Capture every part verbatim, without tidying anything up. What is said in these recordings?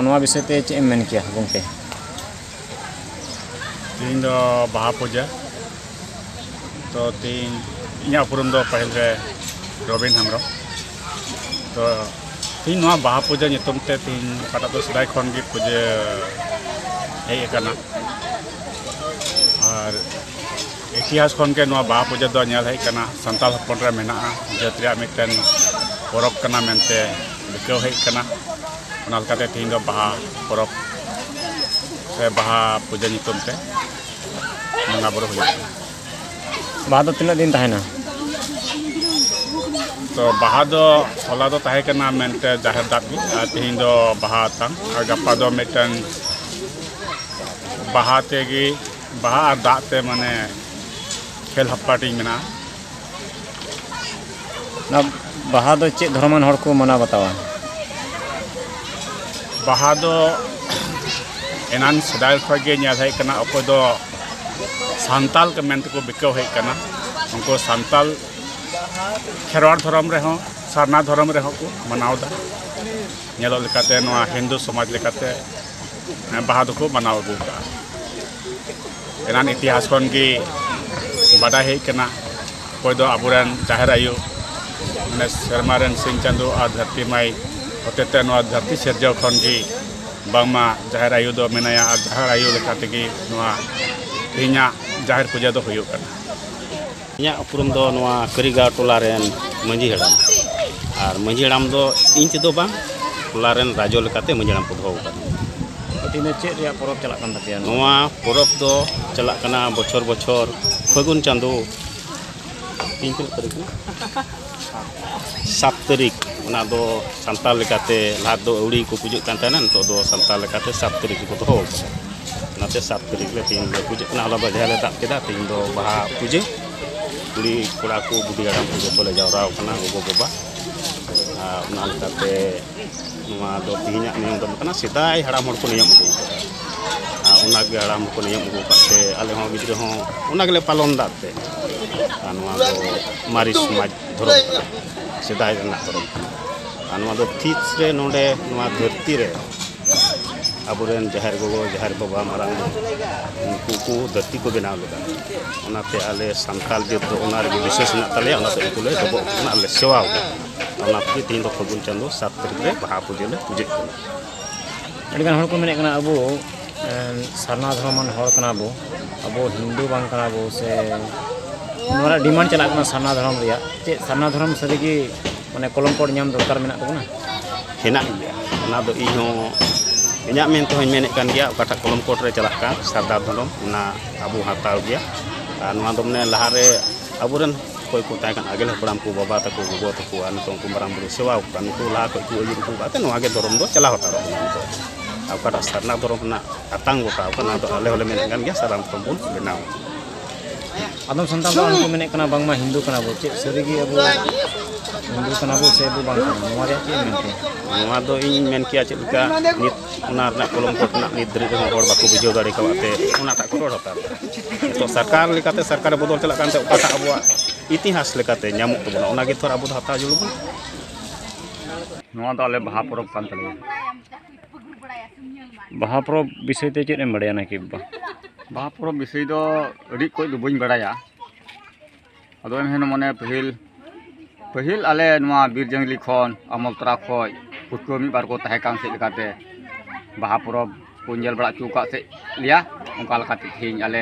ᱱᱚᱣᱟ ᱵᱤᱥᱚᱭ ᱛᱮ ᱪᱮᱫ ᱮᱢ ᱢᱮᱱ ᱠᱮᱭᱟ ᱜᱚᱢᱠᱮ? ᱛᱮᱦᱮᱧ ᱫᱚ ᱵᱟᱦᱟ ᱯᱩᱡᱟᱹ᱾ ᱛᱚ ᱛᱮᱦᱮᱧ ᱤᱧᱟᱹᱜ ᱩᱯᱨᱩᱢ ᱫᱚ ᱯᱟᱹᱦᱤᱞ ᱨᱮ ᱨᱚᱵᱤᱱ ᱦᱮᱢᱵᱨᱚᱢ᱾ ᱛᱚ ᱛᱮᱦᱮᱧ ᱱᱚᱣᱟ ᱵᱟᱦᱟ ᱯᱩᱡᱟᱹ ᱧᱩᱛᱩᱢ ᱛᱮ ᱛᱮᱦᱮᱧ ᱚᱠᱟᱴᱟᱜ ᱫᱚ ᱥᱮᱫᱟᱭ ᱠᱷᱚᱱ ᱜᱮ ᱯᱩᱡᱟᱹ ᱦᱮᱡ ᱟᱠᱟᱱᱟ᱾ ᱟᱨ ᱤᱛᱤᱦᱟᱥ ᱠᱷᱚᱱ ᱜᱮ ᱱᱚᱣᱟ ᱵᱟᱦᱟ ᱯᱩᱡᱟᱹ ᱫᱚ ᱧᱮᱞ ᱦᱮᱡ ᱟᱠᱟᱱᱟ, ᱥᱟᱱᱛᱟᱲ ᱦᱚᱯᱚᱱ ᱨᱮ ᱢᱮᱱᱟᱜᱼᱟ, ᱡᱟᱹᱛ ᱨᱮᱭᱟᱜ ᱢᱤᱫᱴᱮᱱ ᱯᱚᱨᱚᱵᱽ ᱠᱟᱱᱟ ᱢᱮᱱᱛᱮ ᱵᱤᱠᱟᱹᱣ ᱦᱮᱡ ᱟᱠᱟᱱᱟ᱾ ᱚᱱᱟ ᱞᱮᱠᱟᱛᱮ ᱛᱮᱦᱮᱧ ᱫᱚ ᱵᱟᱦᱟ ᱯᱚᱨᱚᱵᱽ ᱥᱮ ᱵᱟᱦᱟ ᱯᱩᱡᱟᱹ ᱧᱩᱛᱩᱢ ᱛᱮ ᱵᱚᱸᱜᱟ ᱵᱩᱨᱩ ᱦᱩᱭᱩᱜ ᱠᱟᱱᱟ᱾ ᱵᱟᱦᱟ ᱫᱚ ᱛᱤᱱᱟᱹᱜ ᱫᱤᱱ ᱛᱟᱦᱮᱱᱟ? ᱛᱚ ᱵᱟᱦᱟ ᱫᱚ ᱦᱚᱞᱟ ᱫᱚ ᱛᱟᱦᱮᱸ ᱠᱟᱱᱟ ᱢᱮᱱᱛᱮ ᱡᱟᱦᱮᱨ ᱫᱟᱵ ᱜᱮ, ᱟᱨ ᱛᱮᱦᱮᱧ ᱫᱚ ᱵᱟᱦᱟ ᱟᱛᱟᱝ, ᱟᱨ ᱜᱟᱯᱟ ᱫᱚ ᱢᱤᱫᱴᱮᱱ ᱵᱟᱦᱟ ᱛᱮᱜᱮ, ᱵᱟᱦᱟ ᱟᱨ ᱫᱟᱜ ᱛᱮ ᱢᱟᱱᱮ ᱠᱷᱮᱞ ᱦᱟᱯᱟᱴᱤᱧ ᱢᱮᱱᱟᱜᱼᱟ᱾ ᱚᱱᱟ ᱵᱟᱦᱟ ᱫᱚ ᱪᱮᱫ ᱫᱷᱚᱨᱚᱢᱟᱱ ᱦᱚᱲ ᱠᱚ ᱢᱟᱱᱟᱣ ᱵᱟᱛᱟᱣᱟ? ᱵᱟᱦᱟ ᱫᱚ ᱮᱱᱟᱱ ᱥᱮᱫᱟᱭ ᱠᱷᱚᱱ ᱜᱮ ᱧᱮᱞ ᱦᱮᱡ ᱠᱟᱱᱟ, ᱚᱠᱚᱭ ᱫᱚ ᱥᱟᱱᱛᱟᱞ ᱠᱚ ᱢᱮᱱ ᱛᱮᱠᱚ ᱵᱤᱠᱟᱹᱣ ᱦᱮᱡ ᱠᱟᱱᱟ, ᱩᱱᱠᱩ ᱥᱟᱱᱛᱟᱞ ᱠᱷᱮᱨᱣᱟᱲ ᱫᱷᱚᱨᱚᱢ ᱨᱮᱦᱚᱸ, ᱥᱟᱨᱱᱟ ᱫᱷᱚᱨᱚᱢ ᱨᱮᱦᱚᱸ ᱠᱚ ᱢᱟᱱᱟᱣ ᱮᱫᱟ᱾ ᱧᱮᱞᱚᱜ ᱞᱮᱠᱟᱛᱮ ᱱᱚᱣᱟ ᱦᱤᱱᱫᱩ ᱥᱚᱢᱟᱡᱽ ᱞᱮᱠᱟᱛᱮ ᱵᱟᱦᱟ ᱫᱚᱠᱚ ᱢᱟᱱᱟᱣ ᱟᱹᱜᱩ ᱠᱟᱜᱼᱟ᱾ ᱮᱱᱟᱱ ᱤᱛᱤᱦᱟᱥ ᱠᱷᱚᱱ ᱜᱮ ᱵᱟᱰᱟᱭ ᱦᱮᱡ ᱠᱟᱱᱟ, ᱚᱠᱚᱭ ᱫᱚ ᱟᱵᱚᱨᱮᱱ ᱡᱟᱦᱮᱨ ᱟᱭᱳ, ᱢᱟᱱᱮ ᱥᱮᱨᱢᱟ ᱨᱮᱱ ᱥᱤᱧ ᱪᱟᱸᱫᱳ ᱟᱨ ᱫᱷᱟᱹᱨᱛᱤ ᱢᱟᱭ ᱦᱚᱛᱮᱛᱮ ᱱᱚᱣᱟ ᱫᱷᱟᱹᱨᱛᱤ ᱥᱤᱨᱡᱟᱹᱣ ᱠᱷᱚᱱ ᱜᱮ ᱵᱟᱝᱢᱟ ᱡᱟᱦᱮᱨ ᱟᱭᱳ ᱫᱚ ᱢᱮᱱᱟᱭᱟ, ᱟᱨ ᱡᱟᱦᱮᱨ ᱟᱭᱳ ᱞᱮᱠᱟ ᱛᱮᱜᱮ ᱱᱚᱣᱟ ᱛᱮᱦᱮᱧᱟᱜ ᱡᱟᱦᱮᱨ ᱯᱩᱡᱟᱹ ᱫᱚ ᱦᱩᱭᱩᱜ ᱠᱟᱱᱟ᱾ ᱤᱧᱟᱹᱜ ᱩᱯᱨᱩᱢ ᱫᱚ ᱱᱚᱣᱟ ᱠᱟᱹᱨᱤᱜᱟᱸᱣ ᱴᱚᱞᱟ ᱨᱮᱱ ᱢᱟᱹᱡᱷᱤ ᱦᱟᱲᱟᱢ, ᱟᱨ ᱢᱟᱹᱡᱷᱤ ᱦᱟᱲᱟᱢ ᱫᱚ ᱤᱧ ᱛᱮᱫᱚ ᱵᱟᱝ, ᱴᱚᱞᱟ ᱨᱮᱱ ᱨᱟᱡᱚ ᱞᱮᱠᱟᱛᱮ ᱢᱟᱹᱡᱷᱤ ᱦᱟᱲᱟᱢ ᱠᱚ ᱫᱚᱦᱚ ᱟᱠᱟᱫᱤᱧᱟ᱾ ᱛᱤᱱᱟᱹᱜ ᱪᱮᱫ ᱨᱮᱭᱟᱜ ᱯᱚᱨᱚᱵᱽ ᱪᱟᱞᱟᱜ ᱠᱟᱱ ᱛᱟᱯᱮᱭᱟ? ᱱᱚᱣᱟ ᱯᱚᱨᱚᱵᱽ ᱫᱚ ᱪᱟᱞᱟᱜ ᱠᱟᱱᱟ ᱵᱚᱪᱷᱚᱨ ᱵᱚᱪᱷᱚᱨ ᱯᱷᱟᱹᱜᱩᱱ ᱪᱟᱸᱫᱳ᱾ ᱛᱮᱦᱮᱧ ᱛᱤᱱᱟᱹᱜ ᱛᱟᱹᱨᱤᱠᱷ ᱠᱟᱱᱟ? ᱥᱟᱛ ᱛᱟᱹᱨᱤᱠᱷ᱾ ᱚᱱᱟ ᱫᱚ ᱥᱟᱱᱛᱟᱲ ᱞᱮᱠᱟᱛᱮ ᱞᱟᱦᱟ ᱫᱚ ᱟᱹᱣᱲᱤ ᱠᱚ ᱯᱩᱡᱟᱹᱜ ᱠᱟᱱ ᱛᱟᱦᱮᱱᱟ, ᱱᱤᱛᱚᱜ ᱫᱚ ᱥᱟᱱᱛᱟᱲ ᱞᱮᱠᱟᱛᱮ ᱥᱟᱛ ᱛᱟᱹᱨᱤᱠᱷ ᱨᱮᱠᱚ ᱫᱚᱦᱚ ᱟᱠᱟᱫᱟ᱾ ᱚᱱᱟᱛᱮ ᱥᱟᱛ ᱛᱟᱹᱨᱤᱠᱷ ᱨᱮ ᱛᱮᱦᱮᱧ ᱞᱮ ᱯᱩᱡᱟᱹᱜ ᱠᱟᱱᱟ᱾ ᱦᱚᱞᱟ ᱫᱚ ᱡᱟᱦᱟᱸ ᱞᱮ ᱫᱟᱵ ᱠᱮᱫᱟ, ᱛᱮᱦᱮᱧ ᱫᱚ ᱵᱟᱦᱟ ᱯᱩᱡᱟᱹ᱾ ᱠᱩᱲᱤ ᱠᱚᱲᱟ ᱠᱚ, ᱵᱩᱰᱷᱤ ᱦᱟᱲᱟᱢ ᱠᱚ ᱡᱚᱛᱚ ᱞᱮ ᱡᱟᱣᱨᱟ ᱟᱠᱟᱱᱟ, ᱜᱚᱜᱚ ᱵᱟᱵᱟ᱾ ᱟᱨ ᱚᱱᱟ ᱞᱮᱠᱟᱛᱮ ᱱᱚᱣᱟ ᱫᱚ ᱛᱮᱦᱮᱧᱟᱜ ᱱᱤᱭᱚᱢ ᱫᱚ ᱵᱟᱝ ᱠᱟᱱᱟ, ᱥᱮᱫᱟᱭ ᱦᱟᱲᱟᱢ ᱦᱚᱲ ᱠᱚ ᱱᱤᱭᱚᱢ ᱟᱹᱜᱩ ᱟᱠᱟᱫᱟ᱾ ᱟᱨ ᱚᱱᱟᱜᱮ ᱦᱟᱲᱟᱢ ᱦᱚᱲ ᱠᱚ ᱱᱤᱭᱚᱢ ᱟᱹᱜᱩ ᱟᱠᱟᱫ ᱛᱮ ᱟᱞᱮ ᱦᱚᱸ ᱜᱤᱫᱽᱨᱟᱹ ᱦᱚᱸ ᱚᱱᱟ ᱜᱮᱞᱮ ᱯᱟᱞᱚᱱ ᱮᱫᱟ ᱛᱮ᱾ ᱟᱨ ᱱᱚᱣᱟ ᱫᱚ ᱢᱟᱨᱮ ᱥᱚᱢᱟᱡᱽ ᱫᱷᱚᱨᱚᱢ ᱠᱟᱱᱟ, ᱥᱮᱫᱟᱭ ᱨᱮᱱᱟᱜ ᱫᱷᱚᱨᱚᱢ ᱠᱟᱱᱟ᱾ ᱟᱨ ᱱᱚᱣᱟ ᱫᱚ ᱛᱤᱥ ᱨᱮ ᱱᱚᱰᱮ ᱱᱚᱣᱟ ᱫᱷᱟᱹᱨᱛᱤ ᱨᱮ ᱟᱵᱚᱨᱮᱱ ᱡᱟᱦᱮᱨ ᱜᱚᱜᱚ, ᱡᱟᱦᱮᱨ ᱵᱟᱵᱟ, ᱢᱟᱨᱟᱝ ᱵᱩᱨᱩ, ᱩᱱᱠᱩ ᱠᱚ ᱫᱷᱟᱹᱨᱛᱤ ᱠᱚ ᱵᱮᱱᱟᱣ ᱞᱮᱫᱟ᱾ ᱚᱱᱟᱛᱮ ᱟᱞᱮ ᱥᱟᱱᱛᱟᱲ ᱡᱟᱹᱛ ᱫᱚ ᱚᱱᱟ ᱨᱮᱜᱮ ᱵᱤᱥᱣᱟᱥ ᱢᱮᱱᱟᱜ ᱛᱟᱞᱮᱭᱟ᱾ ᱚᱱᱟᱛᱮ ᱩᱱᱠᱩ ᱞᱮ ᱰᱚᱵᱚᱜ ᱟᱠᱚ ᱠᱟᱱᱟ ᱟᱨ ᱞᱮ ᱥᱮᱵᱟ ᱟᱠᱚ ᱠᱟᱱᱟ᱾ ᱚᱱᱟ ᱛᱮᱜᱮ ᱛᱮᱦᱮᱧ ᱫᱚ ᱯᱷᱟᱹᱜᱩᱱ ᱪᱟᱸᱫᱳ ᱥᱟᱛ ᱛᱟᱹᱨᱤᱠᱷ ᱨᱮ ᱵᱟᱦᱟ ᱯᱩᱡᱟᱹ ᱞᱮ ᱯᱩᱡᱟᱹᱜ ᱠᱟᱱᱟ᱾ ᱟᱹᱰᱤᱜᱟᱱ ᱦᱚᱲ ᱠᱚ ᱢᱮᱱᱮᱫ ᱠᱟᱱᱟ, ᱟᱵᱚ, ᱮᱸ, ᱥᱟᱨᱱᱟ ᱫᱷᱚᱨᱚᱢᱟᱱ ᱦᱚᱲ ᱠᱟᱱᱟ ᱵᱚ, ᱟᱵᱚ ᱦᱤᱱᱫᱩ ᱵᱟᱝ ᱠᱟᱱᱟ ᱵᱚ, ᱥᱮ ᱱᱚᱣᱟ ᱨᱮᱭᱟᱜ ᱰᱤᱢᱟᱱᱰ ᱪᱟᱞᱟᱜ ᱠᱟᱱᱟ ᱥᱟᱨᱱᱟ ᱫᱷᱚᱨᱚᱢ ᱨᱮᱭᱟᱜ᱾ ᱪᱮᱫ ᱥᱟᱨᱱᱟ ᱫᱷᱚᱨᱚᱢ ᱥᱟᱹᱨᱤᱜᱮ, ᱢᱟᱱᱮ, ᱠᱚᱞᱚᱢ ᱠᱳᱰ ᱧᱟᱢ ᱫᱚᱨᱠᱟᱨ ᱢᱮᱱᱟᱜ ᱛᱟᱵᱚᱱᱟ? ᱦᱮᱱᱟᱜ ᱜᱮᱭᱟ, ᱚᱱᱟ ᱫᱚ ᱤᱧ ᱦᱚᱸ ᱤᱧᱟᱹᱜ ᱢᱮᱱ ᱛᱮᱦᱚᱸᱧ ᱢᱮᱱᱮᱫ ᱠᱟᱱ ᱜᱮᱭᱟ᱾ ᱚᱠᱟᱴᱟᱜ ᱠᱚᱞᱚᱢ ᱠᱳᱰ ᱨᱮ ᱪᱟᱞᱟᱜ ᱠᱟᱱ ᱥᱟᱨᱱᱟ ᱫᱷᱚᱨᱚᱢ, ᱚᱱᱟ ᱟᱵᱚ ᱦᱟᱛᱟᱣ ᱜᱮᱭᱟ᱾ ᱟᱨ ᱱᱚᱣᱟ ᱫᱚ, ᱢᱟᱱᱮ, ᱞᱟᱦᱟᱨᱮ ᱟᱵᱚᱨᱮᱱ ᱚᱠᱚᱭ ᱠᱚ ᱛᱟᱦᱮᱸ ᱠᱟᱱ, ᱟᱹᱜᱤᱞ ᱦᱟᱯᱲᱟᱢ ᱠᱚ, ᱵᱟᱵᱟ ᱛᱟᱠᱚ, ᱜᱚᱜᱚ ᱛᱟᱠᱚ, ᱟᱨ ᱱᱤᱛᱚᱝ ᱩᱱᱠᱩ ᱢᱟᱨᱟᱝ ᱵᱩᱨᱩ ᱥᱮᱵᱟ ᱠᱚ ᱠᱟᱱ, ᱱᱩᱠᱩ ᱞᱟᱦᱟ ᱠᱷᱚᱱ ᱠᱚ ᱟᱹᱭᱩᱨ ᱟᱹᱜᱩ ᱠᱟᱜ ᱛᱮ ᱱᱚᱣᱟ ᱜᱮ ᱫᱷᱚᱨᱚᱢ ᱫᱚ ᱪᱟᱞᱟᱣ ᱦᱟᱛᱟᱲᱚᱜ ᱠᱟᱱᱟ᱾ ᱱᱤᱛᱚᱜ ᱟᱨ ᱚᱠᱟᱴᱟᱜ ᱥᱟᱨᱱᱟ ᱫᱷᱚᱨᱚᱢ ᱨᱮᱱᱟᱜ ᱟᱛᱟᱝ ᱜᱚᱴᱟ ᱟᱠᱟᱱᱟ, ᱚᱱᱟ ᱫᱚ ᱟᱞᱮ ᱦᱚᱸᱞᱮ ᱢᱮᱱᱮᱫ ᱠᱟᱱ ᱜᱮᱭᱟ, ᱥᱟᱨᱱᱟ ᱫᱷᱚᱨᱚᱢ ᱵᱚᱱ ᱵᱮᱱᱟᱣᱟ᱾ ᱟᱫᱚᱢ ᱥᱟᱱᱛᱟᱲ ᱫᱚ ᱟᱨᱦᱚᱸ ᱠᱚ ᱢᱮᱱᱮᱫ ᱠᱟᱱᱟ, ᱵᱟᱝᱢᱟ ᱦᱤᱱᱫᱩ ᱠᱟᱱᱟ ᱵᱚ᱾ ᱪᱮᱫ ᱥᱟᱹᱨᱤᱜᱮ ᱟᱵᱚ ᱦᱤᱱᱫᱩ ᱠᱟᱱᱟ ᱵᱚ ᱥᱮ ᱟᱵᱚ ᱵᱟᱝ ᱠᱟᱱᱟ? ᱱᱚᱣᱟ ᱨᱮᱭᱟᱜ ᱪᱮᱫ ᱮᱢ ᱢᱮᱱ ᱠᱮᱭᱟ? ᱱᱚᱣᱟ ᱫᱚ ᱤᱧ ᱢᱮᱱ ᱠᱮᱭᱟ, ᱪᱮᱫ ᱞᱮᱠᱟ ᱱᱤᱛ ᱚᱱᱟ ᱨᱮᱱᱟᱜ ᱠᱚᱞᱚᱢ ᱠᱳᱰ ᱨᱮᱱᱟᱜ ᱱᱤᱛ ᱫᱷᱟᱹᱨᱤᱡ ᱨᱮᱦᱚᱸ ᱦᱚᱲ ᱵᱟᱠᱚ ᱵᱩᱡᱷᱟᱹᱣ ᱫᱟᱲᱮ ᱠᱟᱣᱟᱫ ᱛᱮ ᱚᱱᱟᱴᱟᱜ ᱠᱚ ᱨᱚᱲ ᱦᱟᱛᱟᱲ ᱮᱫᱟ᱾ ᱱᱤᱛᱚᱜ ᱥᱚᱨᱠᱟᱨ ᱞᱮᱠᱟᱛᱮ ᱥᱚᱨᱠᱟᱨᱮ ᱵᱚᱫᱚᱞ ᱪᱟᱞᱟᱜ ᱠᱟᱱᱛᱮ ᱚᱠᱟᱴᱟᱜ ᱟᱵᱚᱣᱟᱜ ᱤᱛᱤᱦᱟᱥ ᱞᱮᱠᱟᱛᱮ ᱧᱟᱢᱚᱜ ᱛᱟᱵᱚᱱᱟ, ᱚᱱᱟ ᱜᱮ ᱛᱷᱚᱨ ᱟᱵᱚ ᱫᱚ ᱦᱟᱛᱟᱣ ᱡᱟᱹᱨᱩᱲ ᱵᱚᱱᱟ᱾ ᱱᱚᱣᱟ ᱫᱚ ᱟᱞᱮ ᱵᱟᱦᱟ ᱯᱚᱨᱚᱵᱽ ᱠᱟᱱ ᱛᱟᱞᱮᱭᱟ᱾ ᱵᱟᱦᱟ ᱯᱚᱨᱚᱵᱽ ᱵᱤᱥᱚᱭ ᱛᱮ ᱪᱮᱫ ᱮᱢ ᱵᱟᱲᱟᱭᱟ ᱱᱟᱭᱠᱮ ᱵᱟᱵᱟ? ᱵᱟᱦᱟ ᱯᱚᱨᱚᱵᱽ ᱵᱤᱥᱚᱭ ᱫᱚ ᱟᱹᱰᱤ ᱚᱠᱚᱡ ᱫᱚ ᱵᱟᱹᱧ ᱵᱟᱲᱟᱭᱟ᱾ ᱟᱫᱚ ᱮᱱᱦᱚᱸ ᱢᱟᱱᱮ ᱯᱟᱹᱦᱤᱞ, ᱯᱟᱹᱦᱤᱞ ᱟᱞᱮ ᱱᱚᱣᱟ ᱵᱤᱨ ᱡᱟᱝᱞᱤ ᱠᱷᱚᱱ ᱟᱢᱚᱞ ᱛᱚᱨᱟ ᱠᱷᱚᱡ ᱯᱟᱹᱴᱷᱩᱣᱟᱹ ᱢᱤᱫ ᱵᱟᱨ ᱠᱚ ᱛᱟᱦᱮᱸ ᱠᱟᱱ ᱥᱮᱫ ᱞᱮᱠᱟᱛᱮ ᱵᱟᱦᱟ ᱯᱚᱨᱚᱵᱽ ᱠᱚ ᱧᱮᱞ ᱵᱟᱲᱟ ᱦᱚᱪᱚ ᱟᱠᱟᱫ ᱥᱮᱫ ᱞᱮᱭᱟ᱾ ᱚᱱᱠᱟ ᱞᱮᱠᱟᱛᱮ ᱛᱮᱦᱮᱧ ᱟᱞᱮ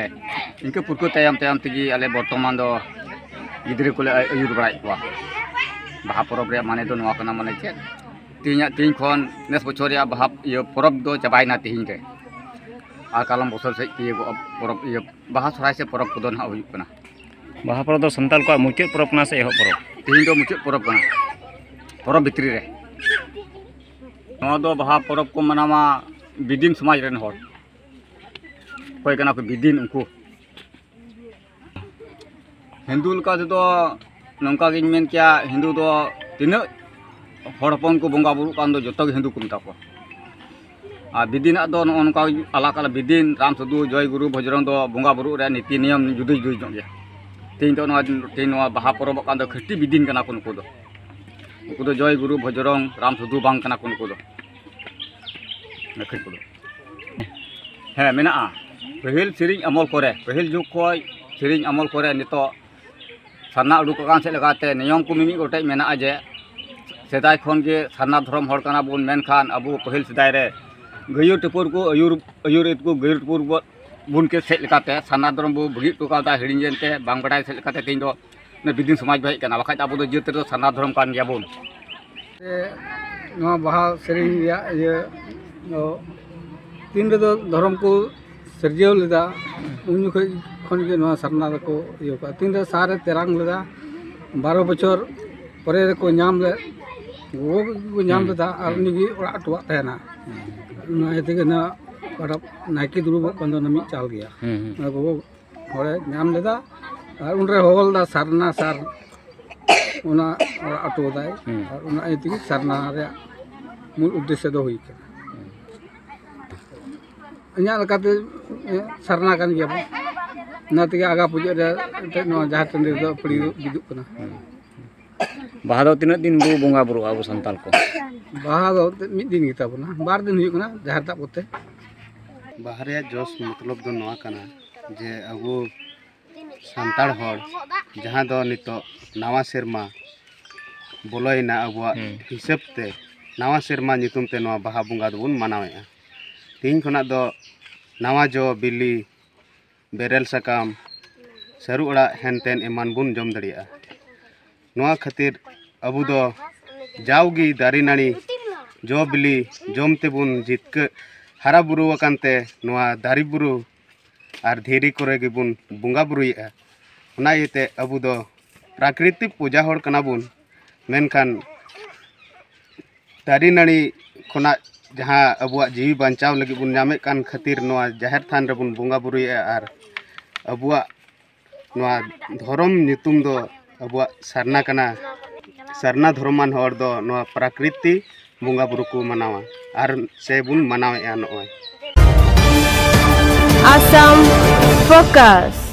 ᱤᱱᱠᱟᱹ ᱯᱟᱹᱴᱷᱩᱣᱟᱹ ᱛᱟᱭᱚᱢ ᱛᱟᱭᱚᱢ ᱛᱮᱜᱮ ᱟᱞᱮ ᱵᱚᱨᱛᱚᱢᱟᱱ ᱫᱚ ᱜᱤᱫᱽᱨᱟᱹ ᱠᱚᱞᱮ ᱟᱹᱭᱩᱨ ᱵᱟᱲᱟᱭᱮᱫ ᱠᱚᱣᱟ᱾ ᱵᱟᱦᱟ ᱯᱚᱨᱚᱵᱽ ᱨᱮᱭᱟᱜ ᱢᱟᱱᱮ ᱫᱚ ᱱᱚᱣᱟ ᱠᱟᱱᱟ, ᱢᱟᱱᱮ ᱪᱮᱫ? ᱛᱮᱦᱮᱧᱟᱜ, ᱛᱮᱦᱮᱧ ᱠᱷᱚᱱ ᱱᱮᱥ ᱵᱚᱪᱷᱚᱨ ᱨᱮᱭᱟᱜ ᱵᱟᱦᱟ ᱤᱭᱟᱹ ᱯᱚᱨᱚᱵᱽ ᱫᱚ ᱪᱟᱵᱟᱭᱮᱱᱟ ᱛᱮᱦᱮᱧ ᱨᱮ, ᱟᱨ ᱠᱟᱞᱚᱢ ᱵᱚᱪᱷᱚᱨ ᱥᱮᱫ ᱛᱤᱭᱳᱜᱚᱜᱼᱟ ᱯᱚᱨᱚᱵᱽ, ᱤᱭᱟᱹ ᱵᱟᱦᱟ ᱥᱚᱦᱨᱟᱭ ᱥᱮ ᱯᱚᱨᱚᱵᱽ ᱠᱚᱫᱚ ᱱᱟᱦᱟᱜ ᱦᱩᱭᱩᱜ ᱠᱟᱱᱟ᱾ ᱵᱟᱦᱟ ᱯᱚᱨᱚᱵᱽ ᱫᱚ ᱥᱟᱱᱛᱟᱲ ᱠᱚᱣᱟᱜ ᱢᱩᱪᱟᱹᱫ ᱯᱚᱨᱚᱵᱽ ᱠᱟᱱᱟ ᱥᱮ ᱮᱦᱚᱵ ᱯᱚᱨᱚᱵᱽ? ᱛᱮᱦᱮᱧ ᱫᱚ ᱢᱩᱪᱟᱹᱫ ᱯᱚᱨᱚᱵᱽ ᱠᱟᱱᱟ ᱯᱚᱨᱚᱵᱽ ᱵᱷᱤᱛᱨᱤ ᱨᱮ᱾ ᱱᱚᱣᱟ ᱫᱚ ᱵᱟᱦᱟ ᱯᱚᱨᱚᱵᱽ ᱠᱚ ᱢᱟᱱᱟᱣᱟ ᱵᱤᱫᱤᱱ ᱥᱚᱢᱟᱡᱽ ᱨᱮᱱ ᱦᱚᱲ᱾ ᱚᱠᱚᱭ ᱠᱟᱱᱟ ᱠᱚ ᱵᱤᱫᱤᱱ ᱩᱱᱠᱩ? ᱦᱤᱱᱫᱩ ᱞᱮᱠᱟ ᱛᱮᱫᱚ ᱱᱚᱝᱠᱟ ᱜᱤᱧ ᱢᱮᱱ ᱠᱮᱭᱟ, ᱦᱤᱱᱫᱩ ᱫᱚ ᱛᱤᱱᱟᱹᱜ ᱦᱚᱲ ᱦᱚᱯᱚᱱ ᱠᱚ ᱵᱚᱸᱜᱟ ᱵᱩᱨᱩᱜ ᱠᱟᱱ ᱫᱚ ᱡᱚᱛᱚ ᱜᱮ ᱦᱤᱱᱫᱩ ᱠᱚ ᱢᱮᱛᱟ ᱠᱚᱣᱟ᱾ ᱟᱨ ᱵᱤᱫᱤᱱᱟᱜ ᱫᱚ ᱱᱚᱜᱼᱚ ᱱᱚᱝᱠᱟ ᱟᱞᱟᱜᱽ ᱟᱞᱟᱜᱽ, ᱵᱤᱫᱤᱱ, ᱨᱟᱢ ᱥᱟᱹᱫᱷᱩ, ᱡᱚᱭ ᱜᱩᱨᱩ, ᱵᱷᱚᱡᱽᱨᱚᱝ ᱫᱚ ᱵᱚᱸᱜᱟ ᱵᱩᱨᱩᱜ ᱨᱮᱭᱟᱜ ᱱᱤᱛᱤ ᱱᱤᱭᱚᱢ ᱡᱩᱫᱟᱹ ᱡᱩᱫᱟᱹ ᱧᱚᱜ ᱜᱮᱭᱟ᱾ ᱛᱮᱦᱮᱧ ᱫᱚ ᱱᱚᱣᱟ, ᱛᱮᱦᱮᱧ ᱱᱚᱣᱟ ᱵᱟᱦᱟ ᱯᱚᱨᱚᱵᱚᱜ ᱠᱟᱱ ᱫᱚ ᱠᱷᱟᱹᱴᱤ ᱵᱤᱫᱤᱱ ᱠᱟᱱᱟ ᱠᱚ ᱱᱩᱠᱩ ᱫᱚ᱾ ᱱᱩᱠᱩ ᱫᱚ ᱡᱚᱭ ᱜᱩᱨᱩ, ᱵᱷᱚᱡᱽᱨᱚᱝ, ᱨᱟᱢ ᱥᱟᱹᱫᱷᱩ ᱵᱟᱝ ᱠᱟᱱᱟ ᱠᱚ ᱱᱩᱠᱩ ᱫᱚ᱾ ᱦᱮᱸ, ᱢᱮᱱᱟᱜᱼᱟ᱾ ᱯᱟᱹᱦᱤᱞ ᱥᱮᱨᱮᱧ ᱟᱢᱚᱞ ᱠᱚᱨᱮ, ᱯᱟᱹᱦᱤᱞ ᱡᱩᱜᱽ ᱠᱷᱚᱱ ᱥᱮᱨᱮᱧ ᱟᱢᱚᱞ ᱠᱚᱨᱮ ᱱᱤᱛᱚᱜ ᱥᱟᱨᱱᱟ ᱩᱰᱩᱠ ᱟᱠᱟᱱ ᱥᱮᱫ ᱞᱮᱠᱟᱛᱮ ᱱᱤᱭᱚᱢ ᱠᱚ ᱢᱤᱢᱤᱫ ᱜᱚᱴᱮᱡ ᱢᱮᱱᱟᱜᱼᱟ ᱡᱮ ᱥᱮᱫᱟᱭ ᱠᱷᱚᱱ ᱜᱮ ᱥᱟᱨᱱᱟ ᱫᱷᱚᱨᱚᱢ ᱦᱚᱲ ᱠᱟᱱᱟ ᱵᱚᱱ, ᱢᱮᱱᱠᱷᱟᱱ ᱟᱵᱚ ᱯᱟᱹᱦᱤᱞ ᱥᱮᱫᱟᱭ ᱨᱮ ᱜᱟᱹᱭᱩᱨ ᱴᱟᱹᱯᱩᱨ ᱠᱚ ᱟᱹᱭᱩᱨ, ᱟᱹᱭᱩᱨᱮᱫ ᱠᱚ ᱜᱟᱹᱭᱩᱨ ᱴᱟᱹᱯᱩᱨ ᱵᱚ-, ᱵᱚᱱ ᱠᱮ ᱥᱮᱫ ᱞᱮᱠᱟᱛᱮ ᱥᱟᱨᱱᱟ ᱫᱷᱚᱨᱚᱢ ᱵᱚ ᱵᱟᱹᱜᱤ ᱦᱚᱴᱚ ᱠᱟᱫᱟ, ᱦᱤᱲᱤᱧ ᱮᱱᱛᱮ ᱵᱟᱝ ᱵᱟᱰᱟᱭ ᱥᱮᱫ ᱞᱮᱠᱟᱛᱮ ᱛᱮᱦᱮᱧ ᱫᱚ ᱵᱤᱫᱤᱱ ᱥᱚᱢᱟᱡᱽ ᱵᱚ ᱦᱮᱡ ᱠᱟᱱᱟ, ᱵᱟᱠᱷᱟᱡ ᱫᱚ ᱟᱵᱚ ᱫᱚ ᱡᱟᱹᱛ ᱨᱮᱫᱚ ᱥᱟᱨᱱᱟ ᱫᱷᱚᱨᱚᱢ ᱠᱟᱱ ᱜᱮᱭᱟ ᱵᱚᱱ᱾ ᱱᱚᱣᱟ ᱵᱟᱦᱟ ᱥᱮᱨᱮᱧ ᱨᱮᱭᱟᱜ ᱤᱭᱟᱹ ᱫᱚ ᱛᱤᱱ ᱨᱮᱫᱚ ᱫᱷᱚᱨᱚᱢ ᱠᱚ ᱥᱤᱨᱡᱟᱹᱣ ᱞᱮᱫᱟ, ᱩᱱ ᱡᱚᱠᱷᱚᱡ ᱠᱷᱚᱱ ᱜᱮ ᱱᱚᱣᱟ ᱥᱟᱨᱱᱟ ᱫᱚᱠᱚ ᱤᱭᱟᱹ ᱠᱟᱜᱼᱟ᱾ ᱛᱤᱱ ᱨᱮ ᱥᱟᱨᱮ ᱛᱮᱨᱟᱝ ᱞᱮᱫᱟ, ᱵᱟᱨᱚ ᱵᱚᱪᱷᱚᱨ ᱯᱚᱨᱮ ᱨᱮᱠᱚ ᱧᱟᱢ ᱞᱮᱫ, ᱜᱚᱜᱚ ᱜᱮᱠᱚ ᱧᱟᱢ ᱦᱩᱸ, ᱞᱮᱫᱟ ᱟᱨ ᱦᱩᱸ᱾ ᱩᱱᱤ ᱜᱮ ᱚᱲᱟᱜ ᱦᱚᱴᱚᱣᱟᱜ ᱛᱟᱦᱮᱱᱟ᱾ ᱦᱩᱸ᱾ ᱚᱱᱟ ᱤᱭᱟᱹ ᱛᱮᱜᱮ ᱱᱟᱜ ᱚᱠᱟᱴᱟᱜ ᱱᱟᱭᱠᱮ ᱫᱩᱲᱩᱵᱚᱜ ᱠᱟᱱ ᱫᱚ ᱚᱱᱟ ᱢᱤᱫ ᱪᱟᱞ ᱜᱮᱭᱟ᱾ ᱦᱩᱸ, ᱦᱩᱸ᱾ ᱚᱱᱟ ᱜᱚᱜᱚ ᱦᱚᱲᱮ ᱧᱟᱢ ᱞᱮᱫᱟ ᱟᱨ ᱩᱱᱨᱮ ᱦᱚᱦᱚ ᱞᱮᱫᱟ ᱥᱟᱨᱱᱟ ᱥᱟᱨ, ᱚᱱᱟ ᱚᱲᱟᱜ ᱦᱚᱴᱚ ᱠᱟᱫᱟᱭ᱾ ᱦᱩᱸ᱾ ᱟᱨ ᱚᱱᱟ ᱤᱭᱟᱹ ᱛᱮᱜᱮ ᱥᱟᱨᱱᱟ ᱨᱮᱭᱟᱜ ᱢᱩᱞ ᱩᱫᱽᱫᱮᱥᱥᱚ ᱫᱚ ᱦᱩᱭ ᱠᱟᱱᱟ᱾ ᱤᱧᱟᱹᱜ ᱞᱮᱠᱟᱛᱮ, ᱮ, ᱥᱟᱨᱱᱟ ᱠᱟᱱ ᱜᱮᱭᱟ ᱵᱚᱱ᱾ ᱚᱱᱟ ᱛᱮᱜᱮ ᱟᱜᱟ ᱯᱩᱡᱟᱹ ᱨᱮ ᱮᱱᱛᱮᱫ ᱱᱚᱣᱟ ᱡᱟᱦᱮᱨ ᱴᱟᱺᱰᱤ ᱨᱮᱫᱚ ᱯᱟᱹᱲᱤ ᱵᱤᱫᱩᱜ ᱠᱟᱱᱟ᱾ ᱵᱟᱦᱟ ᱫᱚ ᱛᱤᱱᱟᱹᱜ ᱫᱤᱱ ᱵᱚ ᱵᱚᱸᱜᱟ ᱵᱩᱨᱩᱜᱼᱟ ᱟᱵᱚ ᱥᱟᱱᱛᱟᱲ ᱠᱚ? ᱵᱟᱦᱟ ᱫᱚ ᱮᱱᱛᱮᱫ ᱢᱤᱫ ᱫᱤᱱ ᱜᱮᱛᱟ ᱵᱚᱱᱟ, ᱵᱟᱨ ᱫᱤᱱ ᱦᱩᱭᱩᱜ ᱠᱟᱱᱟ ᱡᱟᱦᱮᱨ ᱫᱟᱵ ᱠᱚᱛᱮ᱾ ᱵᱟᱦᱟ ᱨᱮᱭᱟᱜ ᱡᱚᱥ ᱢᱚᱛᱞᱚᱵ ᱫᱚ ᱱᱚᱣᱟ ᱠᱟᱱᱟ ᱡᱮ ᱟᱵᱚ ᱥᱟᱱᱛᱟᱲ ᱦᱚᱲ ᱡᱟᱦᱟᱸ ᱫᱚ ᱱᱤᱛᱚᱜ ᱱᱟᱣᱟ ᱥᱮᱨᱢᱟ ᱵᱚᱞᱚᱭᱮᱱᱟ ᱟᱵᱚᱣᱟᱜ ᱦᱩᱸ᱾ ᱦᱤᱥᱟᱹᱵ ᱛᱮ, ᱱᱟᱣᱟ ᱥᱮᱨᱢᱟ ᱧᱩᱛᱩᱢ ᱛᱮ ᱱᱚᱣᱟ ᱵᱟᱦᱟ ᱵᱚᱸᱜᱟ ᱫᱚᱵᱚᱱ ᱢᱟᱱᱟᱣᱮᱫᱼᱟ᱾ ᱛᱮᱦᱮᱧ ᱠᱷᱚᱱᱟᱜ ᱫᱚ ᱱᱟᱣᱟ ᱡᱚ ᱵᱤᱞᱤ, ᱵᱮᱨᱮᱞ ᱥᱟᱠᱟᱢ, ᱥᱟᱹᱨᱩ ᱟᱲᱟᱜ ᱦᱮᱱᱛᱮᱱ ᱮᱢᱟᱱ ᱵᱚᱱ ᱡᱚᱢ ᱫᱟᱲᱮᱭᱟᱜᱼᱟ᱾ ᱱᱚᱣᱟ ᱠᱷᱟᱹᱛᱤᱨ ᱟᱵᱚ ᱫᱚ ᱡᱟᱣᱜᱮ ᱫᱟᱨᱮ ᱱᱟᱹᱲᱤ, ᱡᱚ ᱵᱤᱞᱤ ᱡᱚᱢ ᱛᱮᱵᱚᱱ ᱡᱤᱛᱠᱟᱹ ᱦᱟᱨᱟ ᱵᱩᱨᱩ ᱟᱠᱟᱱ ᱛᱮ ᱱᱚᱣᱟ ᱫᱟᱨᱮ ᱵᱩᱨᱩ ᱟᱨ ᱫᱷᱤᱨᱤ ᱠᱚᱨᱮ ᱜᱮᱵᱚᱱ ᱵᱚᱸᱜᱟ ᱵᱩᱨᱩᱭᱮᱫᱼᱟ᱾ ᱚᱱᱟ ᱤᱭᱟᱹᱛᱮ ᱟᱵᱚ ᱫᱚ ᱯᱨᱟᱠᱨᱤᱛᱤᱠ ᱯᱩᱡᱟ ᱦᱚᱲ ᱠᱟᱱᱟ ᱵᱚᱱ, ᱢᱮᱱᱠᱷᱟᱱ ᱫᱟᱨᱮ ᱱᱟᱹᱲᱤ ᱠᱷᱚᱱᱟᱜ ᱡᱟᱦᱟᱸ ᱟᱵᱚᱣᱟᱜ ᱡᱤᱣᱤ ᱵᱟᱧᱪᱟᱣ ᱞᱟᱹᱜᱤᱫ ᱵᱚᱱ ᱧᱟᱢᱮᱫ ᱠᱟᱱ ᱠᱷᱟᱹᱛᱤᱨ ᱱᱚᱣᱟ ᱡᱟᱦᱮᱨ ᱛᱷᱟᱱ ᱨᱮᱵᱚᱱ ᱵᱚᱸᱜᱟ ᱵᱩᱨᱩᱭᱮᱫᱼᱟ ᱟᱨ ᱟᱵᱚᱣᱟᱜ ᱱᱚᱣᱟ ᱫᱷᱚᱨᱚᱢ ᱧᱩᱛᱩᱢ ᱫᱚ ᱟᱵᱚᱣᱟᱜ ᱥᱟᱨᱱᱟ ᱠᱟᱱᱟ᱾ ᱥᱟᱨᱱᱟ ᱫᱷᱚᱨᱚᱢᱟᱱ ᱦᱚᱲ ᱫᱚ ᱱᱚᱣᱟ ᱯᱨᱟᱠᱨᱤᱛᱤ ᱵᱚᱸᱜᱟ ᱵᱩᱨᱩ ᱠᱚ ᱢᱟᱱᱟᱣᱟ ᱟᱨ ᱥᱮ ᱵᱚᱱ ᱢᱟᱱᱟᱣᱮᱫᱼᱟ ᱱᱚᱜᱼᱚᱭ᱾ Assam Focus.